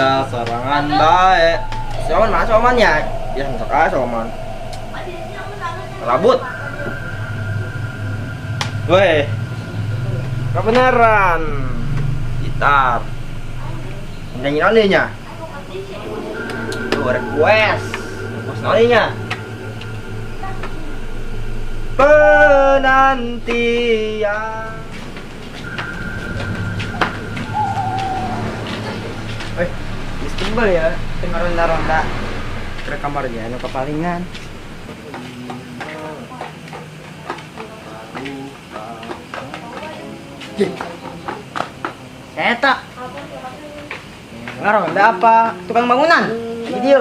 Ronda sorangan bae. Si Oman mana si Oman ya? Ya masuk aja si Oman. Rabut. Weh. Kebenaran. Gitar. Nyanyi naon nya? Tuh request. Request naon nya? Penantian. Eh, geus timbal ya, tengah ronda-ronda. Ke kamarnya anu kepalingan. Saya tak ngaronda apa tukang bangunan? Jadi dia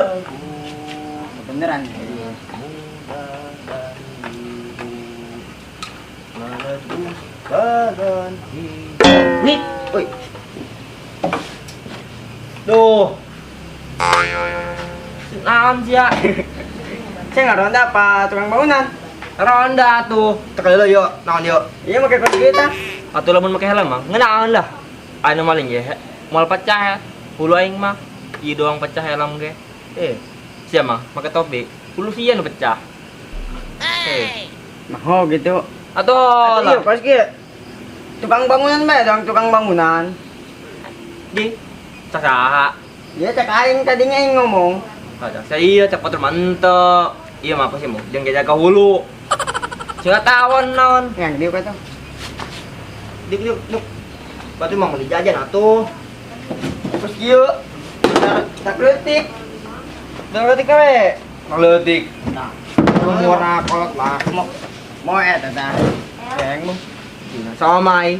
beneran. Wih, oi. Duh. Naon sih ya? Saya ngaronda apa tukang bangunan? Ronda tuh. Tekan dulu yuk, naon yuk. Iya pakai kode kita. Atuh lamun make helm mah, ngenaon lah. Anu maling ge, moal pecah ya. Hulu aing mah, ieu doang pecah helm ge. Eh, sia mah make topi, hulu sia nu pecah. Eh, Maho gitu. atuh Atuh iya lah. pas kieu. Tukang bangunan bae dong, tukang bangunan. Di, cak saha? Dia cek aing tadinya aing ngomong. Cak saya iya, cak patur mantep. Iya mah apa sih mau? Jeung jaga hulu. Sia tawon naon. Yang dia kata. Dik dik dik. Batu mah meuli jajan atuh. Terus kieu. Tak leutik. Dan leutik we. Leutik. Nah, Murah kolot lah. mau mau eta tah. Keng mu. Somai.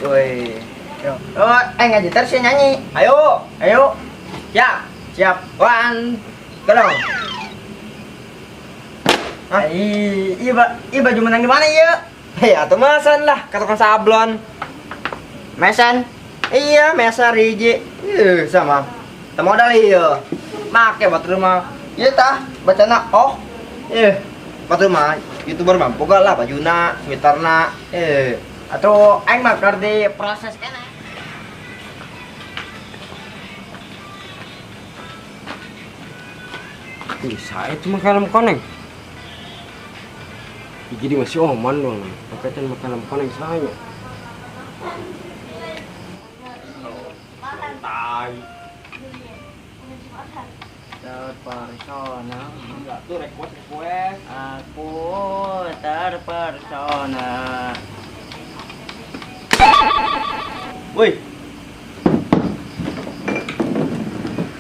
Woi. Yo. Oh, ngajitar sih nyanyi. Ayo, Ayo, siap. siap. One, go. Hah? Iya, iya baju menang di mana iya? Hei, atuh mesan lah, ke tukang sablon. Mesan. Iya, mesan hiji. Ih, sama. Teu modal ieu. Make batur mah. Iya tah, bacana oh. Eh, batur mah YouTuber mah boga lah bajuna, sweaterna. Eh, Atau aing mah keur diproses keneh. Bisa itu mah helm koneng. Jadi masih oman dong. Pakai can makan helm koneng saya. Tai. Terpersona. Enggak tuh request request. Aku terpersona. Woi.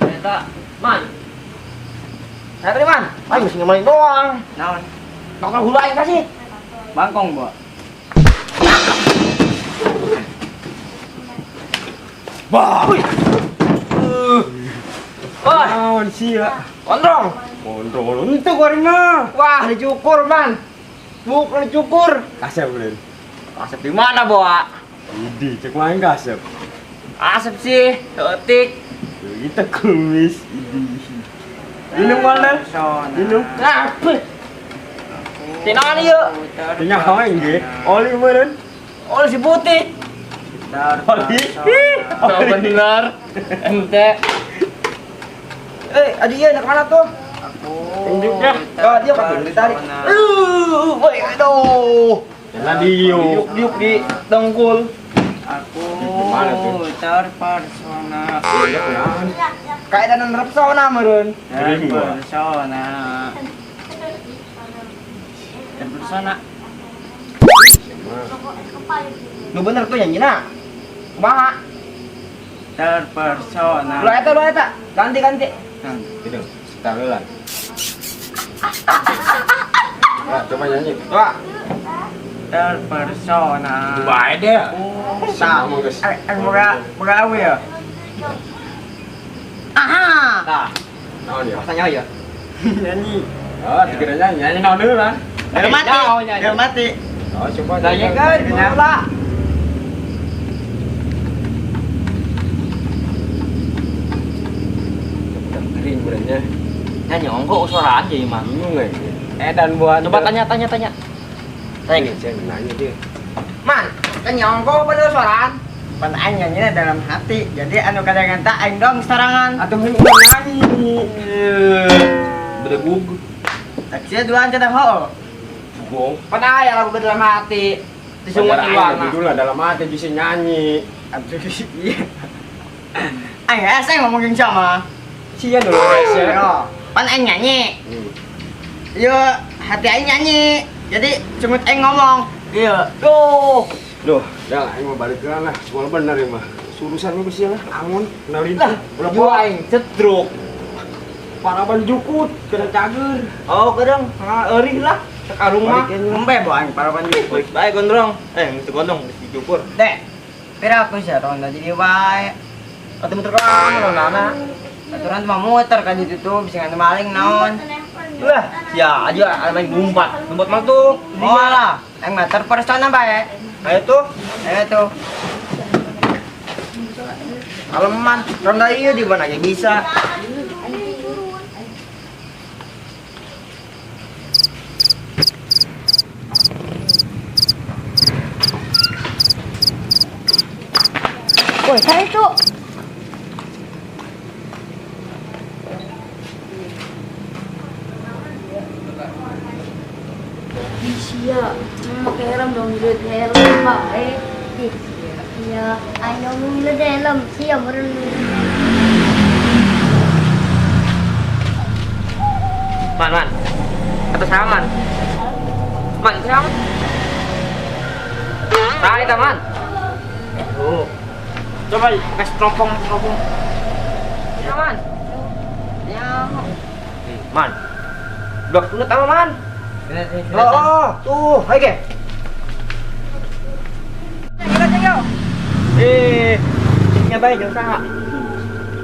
Eta, man. Saya tadi man, aing mesti ngemaling doang. Naon? Bakal hulu aing kasih. Bangkong, Bo. Wah. Wah, Naon sih ya? gondrong. Kontrol untuk warna. Wah, dicukur, man. Bukan dicukur. Kasep bener. Asep di mana, Boa? Idi, cek main kasep. Asep sih, eutik. Kita kumis. Idi. Minum mana? Terpersona. Minum. Apa? Tinaon ieu? Tinggal aing ge. Oli meureun. Oh, si putih. Oli. Oh, bener. Ente. Eh, adi ieu nak mana tuh? Aku Tunjuk ya. Oh, dia kan ditarik. Woi, aduh. Jangan diuk. Diuk diuk di dengkul. Aku Gimana tuh? terpersona. Iya, kunaon? Kayak dan repsona meureun. Gering gua. Terpersona. Terpersona. Nu bener tuh nyanyina. Kumaha? Terpersona. Lu eta lu eta. Ganti ganti. Gitu. Taruh lah. Nah, coba nyanyi. Coba. Terpersona. Baik deh. Nah, Sama guys. boga boga awe ya. Aha. Nah, Naon ya? masanya ya. Nyanyi. Oh, dikira nyanyi, nyanyi naon dulu lah. Biar mati. Nyanyi. Biar mati. Oh, coba Nyanyi kan, bola. Kering berarti. Nyanyi ongko suara aja ya, Mang. Bingung ya. Edan buat. Coba tanya tanya tanya. Tanya Ini saya nanya dia. Man, kan nyongko pada soran. Pan aing nyanyinya dalam hati. Jadi anu kadang tak aing dong sorangan. Atau mending urang nyanyi. Bedegug. Taksi duaan cenah hoo. Gong. Pan aya lagu dalam hati. Disungut Aing judulnya dalam hati bisa nyanyi. Aduh, iya. Aing hese ngomong jeung sama. Sia dulu hese. Yo, pan aing nyanyi. Yo, hati aing nyanyi. Jadi sungut aing ngomong. Iya. Duh. Duh, dah aing mau balik lah. Soal bener ya mah. Surusan mah bisa lah, angon, kenalin. Lah, ulah aing cetruk. Paraban jukut, kena cager. Oh, kadang eurih lah. Sekarung mah. Embe bo aing paraban jukut. Baik gondrong. Mesti gondrong mesti cukur. Dek. Pira aku sih ronda jadi wae. Atuh muter ka rondana. Aturan mah muter ka ditu tuh bisa ngan maling naon. Lah, sia aja main gumpat. Gumpat mah tuh. Oh lah, aing mah terpersona bae. Ayo tuh. Ayo tuh. Aleman, ronda iya di mana aja bisa. Woi, saya itu. Sia, pakai helm dong, duit helm pak. Iya, ayo ngomongin helm, sia meren. Man, man, atau sama man, man, sama. Tahu man. Oh, coba kasih teropong, teropong. Ya man. Ya. Man, blok sunat sama man. Oh, tuh, ayo ke. Ceknya baik jangan salah.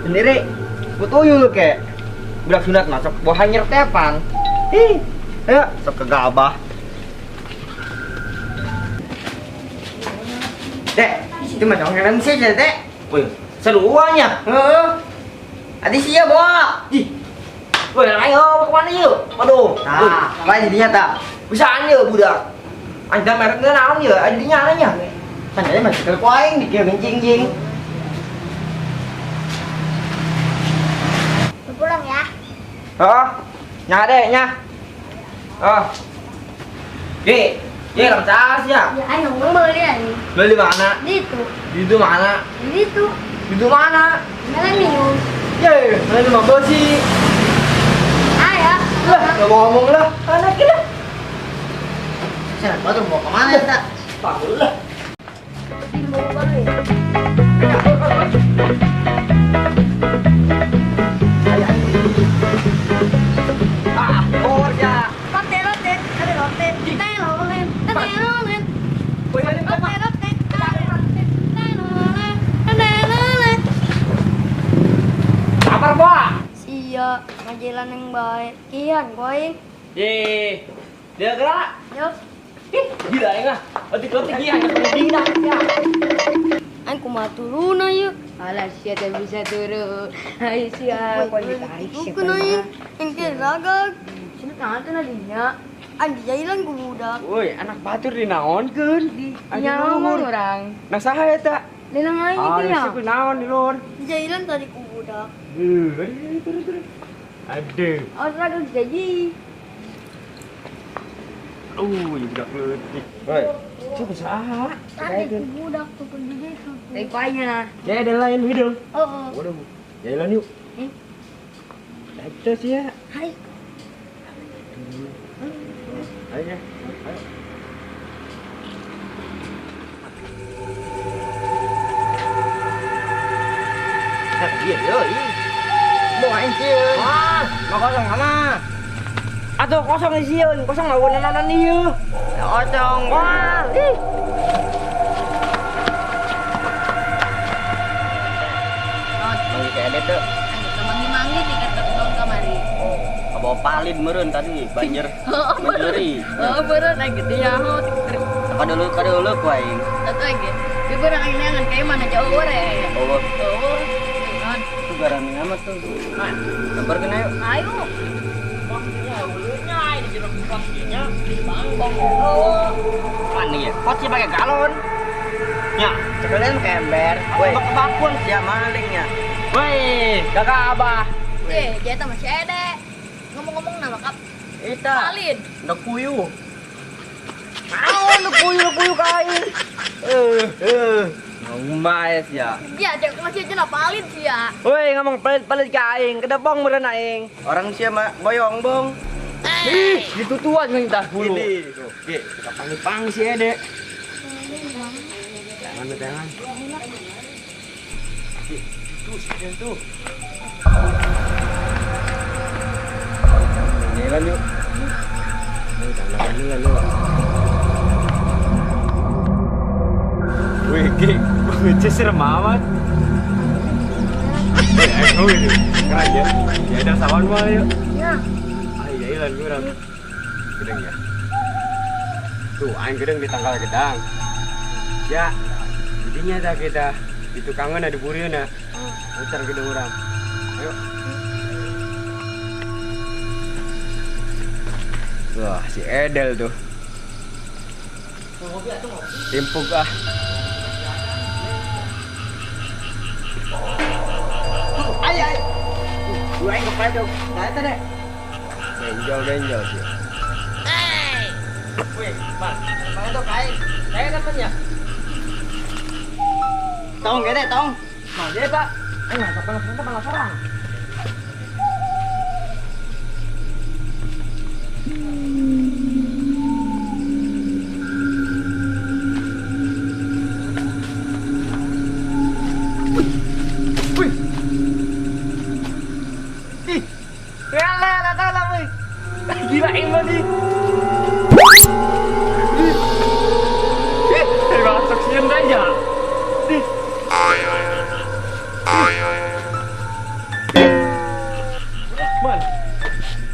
Sendiri, butuh lu ke. Budak sunat masuk, buah hanyir tepan. Ih, ayo, sok kegabah. Dek, itu mah dong helm sih, Dek. Woi, seruannya. Heeh. Adi sia bawa. Ih. Woi, ayo kemana yuk? Waduh. Nah, apa jadinya tak? Bisaan yuk budak. Anjing mereknya naon yuk? Jadinya anehnya. Kan jadi masih kelkuaing dikira kencing jing. Pulang ya. Oh, nya deh nya. Oh. Ge, ge lang ya. Ya, ayo beli ini. Beli mana? Di itu. Di itu mana? Di itu. Di itu mana? Milenium. Ye, milenium apa sih? Ayo. Lah, enggak mau ngomong lah. Anak lah. Siapa tuh mau kemana ya, tak? Panggul lah. Ah, orja. Kabar, Pak? Sia, ngajalan yang baik. Kian, koin. Ye. Dia gerak. Yo. Ih, gila ya nggak? Otik-otik iya, gila ya. Aing kumaha turun ayo. Alah, sia teh bisa turun. Ayo sia, kau ditarik sia. Bukan aing, engke ragag. Sini tangan tuh nadinya. Aing dijailan ku budak. Woi, anak batur dinaonkeun. Di nyawa orang. Nah saha eta? Lelang aing itu ya. Ah, naon di luhur. Dijailan tadi ku budak. Aduh, aduh. Oh, ragag jadi. Budak leutik. Woi, coba saha? Tadi ku budak tuh pergi itu. Tekanya. Ya ada lain video. Oh. Waduh. Jalan yuk. Itu sih ya. Hai. Ayo ya. Ayo. Iya, yo, iya. Mau aing sieun. Ah, mau kosong sama. Atuh kosong sieun, kosong lawan-lawan ieu. Kosong. Wah, ih. Manggih kayak ada tuh. Manggi-manggi di ketong kamari. Oh, kabawa palid meureun tadi banjir. Mencuri. Oh, meureun aing gede ya. Kadulu ku aing. Atuh aing ge. Di barang aing neangan kayak mana jauh we. Oh. Oh. Non. Itu garami amat tuh. Non. Kabar kena yuk. Ayo. Mana ya? Pot sih pakai galon. Ya, Sekalian pakai ember. Woi, kebakun. Ya malingnya. Woi, kakak abah. Eh, jeta masih ada. Ngomong-ngomong nama kap. Ita. Palin. Ndok puyuh. Mau ndok puyuh kain. Ngomong ya. Ya, cek masih aja lah palin sih ya. Woi, ngomong pelit-pelit ka aing, kedebong meureun aing. Orang sia mah boyong bong. Ih, ditutuan minta bulu. Oke, kita panggil-panggil si Ede. Jangan, jangan. Itu si Ede tuh. Jalan yuk. Jalan jalan yuk. Wih, Ki, wih, serem amat. Wih, keren ya. Ya udah sawan mah yuk. Ya. Ayo jalan kurang. Gedeng ya. Tuh, aing gedeng di tangkal gedang. Ya, jadinya dah kita di tukangan ada burina. Putar gedeng orang. Ayo. Wah, si Edel tuh. Timpuk ah. Ayo, ayo. Dua aing kepedo. Nah, itu deh. Benjol-benjol sih. Wih, Mas. Kepedo kain. Saya dapatnya. Tong gede, tong. Nah, jadi Pak. Ayo, masuk malah sorang. Wih. Ih. Yalah, lah, wih. Gila ini nih. Ih, masuk sieun aja. Ih. Man.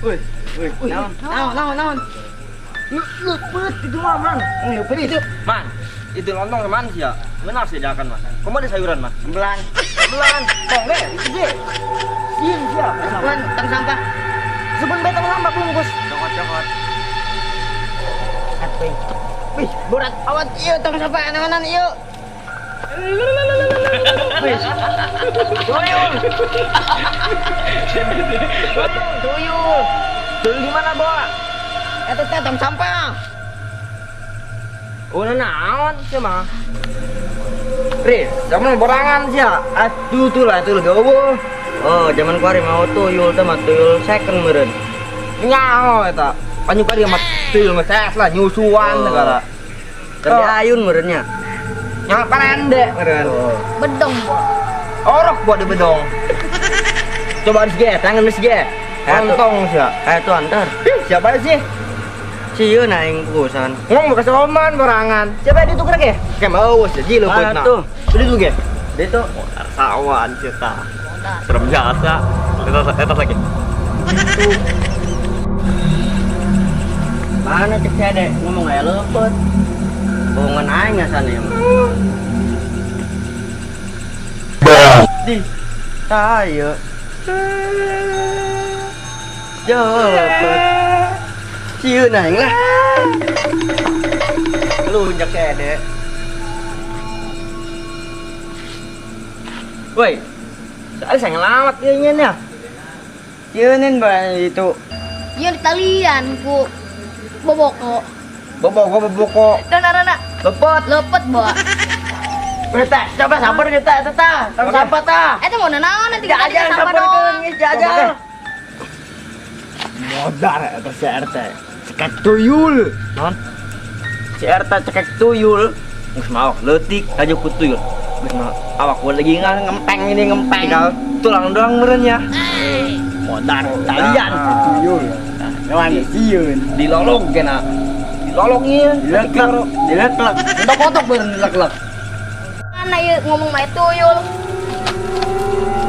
Woi, woi. Naon, naon, naon, naon. Lepet itu mah, Man. Lepet itu. Man, itu lontong kemana sih ya? Benar sih jangan, Mas. Kamu ada sayuran, Mas? Sembelan. Sembelan. Tong deh, itu deh. Sieun sia. Sembelan tong sampah. Sebun bae tong sampah bungkus. Cokot-cokot. Atuh. Wih, borat awat ieu tong sampah anak-anak ieu. Wih. Tuyul. Tuyul. Tuyul di mana, Bo? Eta teh tong sampah. Oh, naon sih mah? Riz, zaman borangan sih ya. Aduh tuh lah itu lebih eueuh. Oh, zaman kuari mau tuyul teh mah tuyul second meureun. Nyaho eta. Panyu kari mah tuyul mah ses lah nyusuan segala. Keur diayun meureun nya. Nyaho parende meureun. Bedong, Bo. Orok buat di bedong. Coba harus ge, tangan harus ge. Lontong sih ya. Tuh antar. Siapa sih? Sieun aing kugusan. Ngomong bekas oman borangan. Siapa itu gerak ya? Kayak mau sih, lu Mana tuh? Beli tuh ge. Itu sawan cerita. Serem jasa. Atas lagi. Mana cek saya deh ngomong aja lepet. Bohongan aing asane ya. Di tayo. Lepet. Sieun aing lah. Lu njak saya deh. Woi. Soalnya saya ngelamat dia nya. Sieunin bae itu. Iya di talian ku boboko. Boboko boboko. Dan arana lepet. Lepet, Bo. Kita coba sabar kita eta tah. Tong sampah tah. Eta mau naon nanti Jajan sampah doang. Jajan. Modar eta si RT. Cekek tuyul. Non. Si RT cekek tuyul. Geus maok leutik aja ku tuyul. Geus mah awak gua lagi ngempeng ini ngempeng. Tinggal tulang doang meureun ya. Modar talian tuyul. Lawan sieun. Dilolong kena. Dilolong ieu. Dileklek, dileklek. Kotok-kotok meureun dilek-lek. Mana ieu ngomong mah tuyul.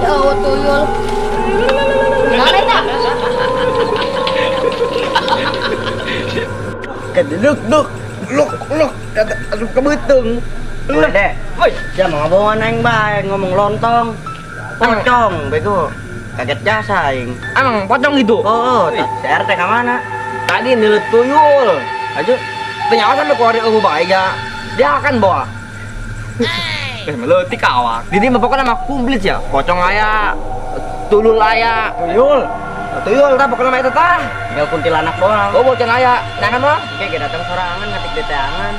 Ya Allah tuyul. Mana eta? Keduduk duk luk luk aduh kebetung. Woi deh. Woi, jangan ngabohongan aing bae ngomong lontong. Pocong bego. Kaget jasa aing. Emang pocong gitu. Oh, si RT ka mana? Tadi nilut tuyul. Aja. Ternyata sampai keluar eueuh bae ya. Dia akan bawa. Eh, meleutik awak. Jadi mah pokoknya mah komplit ya. Pocong aya, tulul aya, Tuyul. tuyul tah pokoknya mah eta tah. Tinggal kuntilanak doang. Oh, bocah aya. Jangan mah. Oke, kita datang sorangan ngatik deteangan.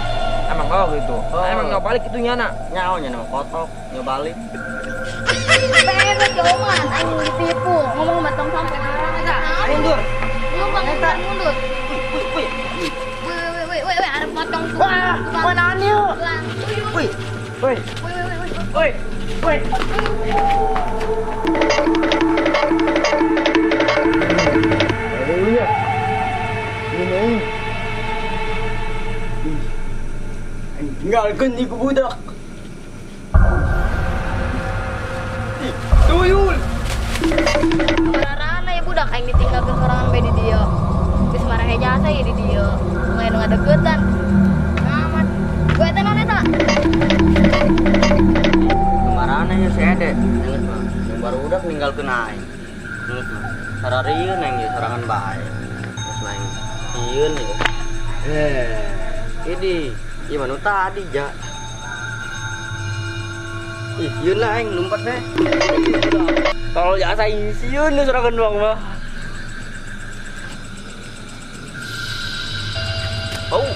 Emang oh gitu. Oh. Emang nggak balik itu nyana. Nyawa nya nama kotok, nyobalik. Pengen jauhan, aing ditipu. Ngomong batang sampai Ayo mundur. Lu bang, mundur. Wih, wih. Wih, wih, wih, wih, wih, ada potong tuh. Wah, mana yuk? Wih, Wih, wih, wih, wih, wih, wih. Iya. Ini. Tinggalkan iku budak. Ih, tuyul. Marana ya budak aing ditinggalkeun sorangan bae di dieu. Geus marah jasa ya di dieu. Mulai nu ngadeukeutan. Amat. Gue teh naon eta? Kemana ya si Ede? Geus mah. Yang baru udah ninggalkeun aing. Geus mah. Sararieun aing ge sorangan bae. Geus mah aing sieun ieu. Ini, ieu mah nu tadi ja. Ih, sieun lah aing lompat deh. Tolol jasa sieun sorangan doang mah. Oh.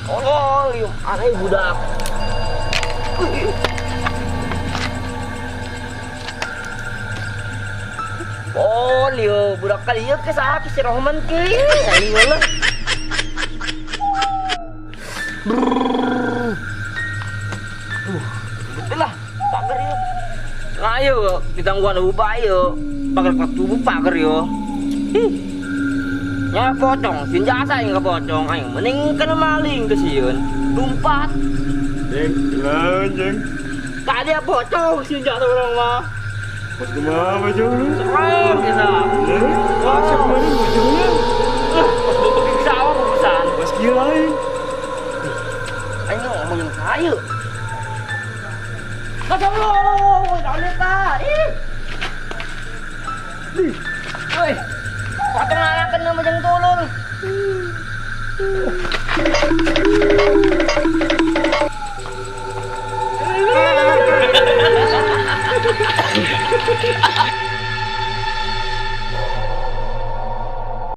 Tolol, ieu aneh budak. Oh, liu, budak kali ieu ke saha si Rohman ki. Aing lah. Betul lah, pagar yuk. Nah, yuk, ditangguhan ubah yuk. Pagar kelas tubuh pagar yuk. Ih. Ya pocong, sin jasa yang pocong, aing mending kena maling ke sieun. Lumpat. Jeng, gelan, jeng. Tadi pocong sin jasa orang mah. Pas kumaha bojong lu? Serem biasa. Wah, siapa mana bojongnya? Pas bubuk di sawah bubusan. Pas gila aing. Aing ngomongin saya. Kacau lu, jangan lupa. Ih. Woi. Potong anak kena macam tulul.